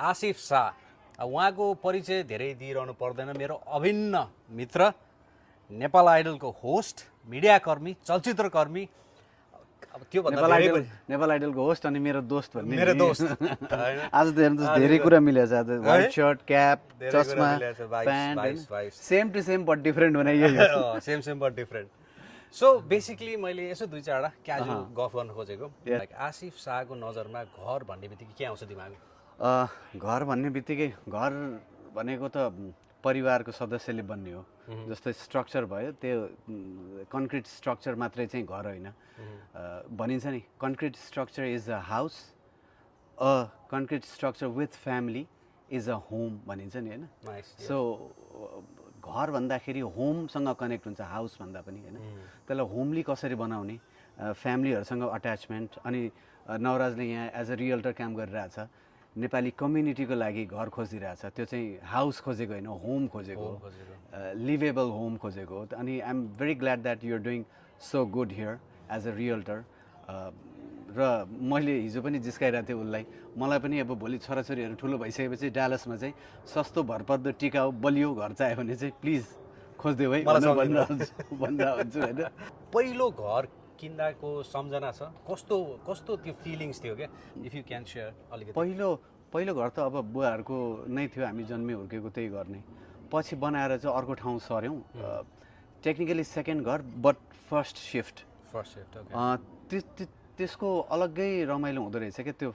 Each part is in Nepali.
आसिफ शाह उहाँको परिचय धेरै दिइरहनु पर्दैन। मेरो अभिन्न मित्र, नेपाल आइडलको होस्ट, मिडियाकर्मी, चलचित्रकर्मी। अब त्यो नेपाल आइडलको होस्ट अनि मेरो दोस्त भन्ने मेरो दोस्त आज त हेर्नुहोस् धेरै कुरा मिलेछ। आज व्हाइट शर्ट, क्याप, चस्मा, pant, same to same but different भने यही हो। Same but different. So basically मैले यसो दुई चारवटा क्याजुअल गफ गर्न खोजेको। लाइक आसिफ शाहको नजरमा घर भन्ने बित्तिकै के आउँछ दिमागमा? घर भन्ने बित्तिकै घर भनेको त परिवारको सदस्यले बन्ने हो। जस्तै स्ट्रक्चर भयो, त्यो कन्क्रिट स्ट्रक्चर मात्रै चाहिँ घर होइन। भनिन्छ नि concrete structure is a house, concrete structure with family is a home भनिन्छ नि होइन। सो घर भन्दाखेरि होमसँग कनेक्ट हुन्छ, हाउस भन्दा पनि होइन। त्यसलाई होमली कसरी बनाउने, फ्यामिलीहरूसँग अट्याचमेन्ट। अनि नवराजले यहाँ एज अ रियल्टर काम गरिरहेछ, नेपाली कम्युनिटीको लागि घर खोजिरहेछ। त्यो चाहिँ हाउस खोजेको होइन, होम खोजेको, लिभेबल होम खोजेको। अनि I am very glad that you are doing so good here as a realtor. र मैले हिजो पनि जिस्काइरहेको थिएँ उसलाई। मलाई पनि अब भोलि छोराछोरीहरू ठुलो भइसकेपछि डालसमा चाहिँ सस्तो भरपर्दो टिकाउ बलियो घर चाहियो भने चाहिँ प्लिज खोजिदेऊ है भन्दा हुन्छु होइन। पहिलो घर किन्दाको सम्झना छ? कस्तो त्यो फिलिङ्स थियो क्या? इफ यु क्यान सेयर अलिकति। पहिलो घर त अब बुवाहरूको नै थियो, हामी जन्मे हुर्केको त्यही घर नै। पछि बनाएर चाहिँ अर्को ठाउँ सर्यौँ, टेक्निकली सेकेन्ड घर बट फर्स्ट सिफ्ट। त्यसको अलग्गै रमाइलो हुँदो रहेछ क्या, त्यो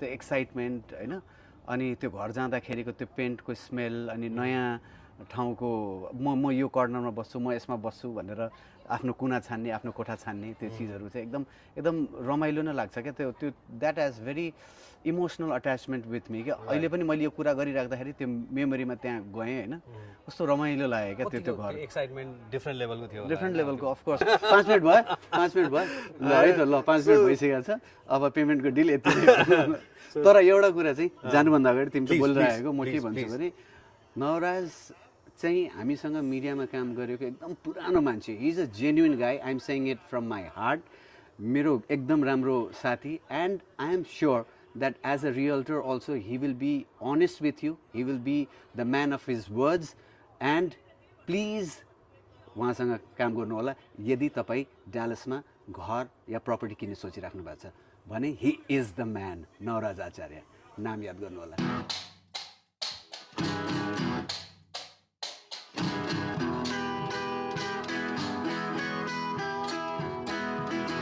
एक्साइटमेन्ट होइन। अनि त्यो घर जाँदाखेरिको त्यो पेन्टको स्मेल, अनि नयाँ ठाउँको म यो कर्नरमा बस्छु, म यसमा बस्छु भनेर आफ्नो कुना छान्ने, आफ्नो कोठा छान्ने, त्यो चिजहरू चाहिँ एकदम रमाइलो नै लाग्छ क्या। त्यो that has very emotional attachment with me क्या। अहिले पनि मैले यो कुरा गरिराख्दाखेरि त्यो मेमोरीमा त्यहाँ गएँ होइन, कस्तो रमाइलो लाग्यो क्या त्यो घर। एक्साइटमेन्ट डिफ्रेन्ट लेभलको थियो। डिफ्रेन्ट लेभलको अफकोर्स। 5 मिनट भयो ल है त, ल 5 मिनट भइसकेको छ, अब पेमेन्टको डिल यति। तर एउटा कुरा चाहिँ जानुभन्दा अगाडि तिमीले बोलिरहेको म के भन्छु भने, नवराज चाहिँ हामीसँग मिडियामा काम गरेको एकदम पुरानो मान्छे। He is a genuine guy, I am saying it from my heart. मेरो एकदम राम्रो साथी। And I am sure that as a realtor also he will be honest with you, he will be the man of his words. And please उहाँसँग काम गर्नु होला यदि तपाईँ डालसमा घर या प्रपर्टी किन्ने सोचिराख्नु भएको छ भने। he is the man, Navraj आचार्य, नाम याद गर्नु होला।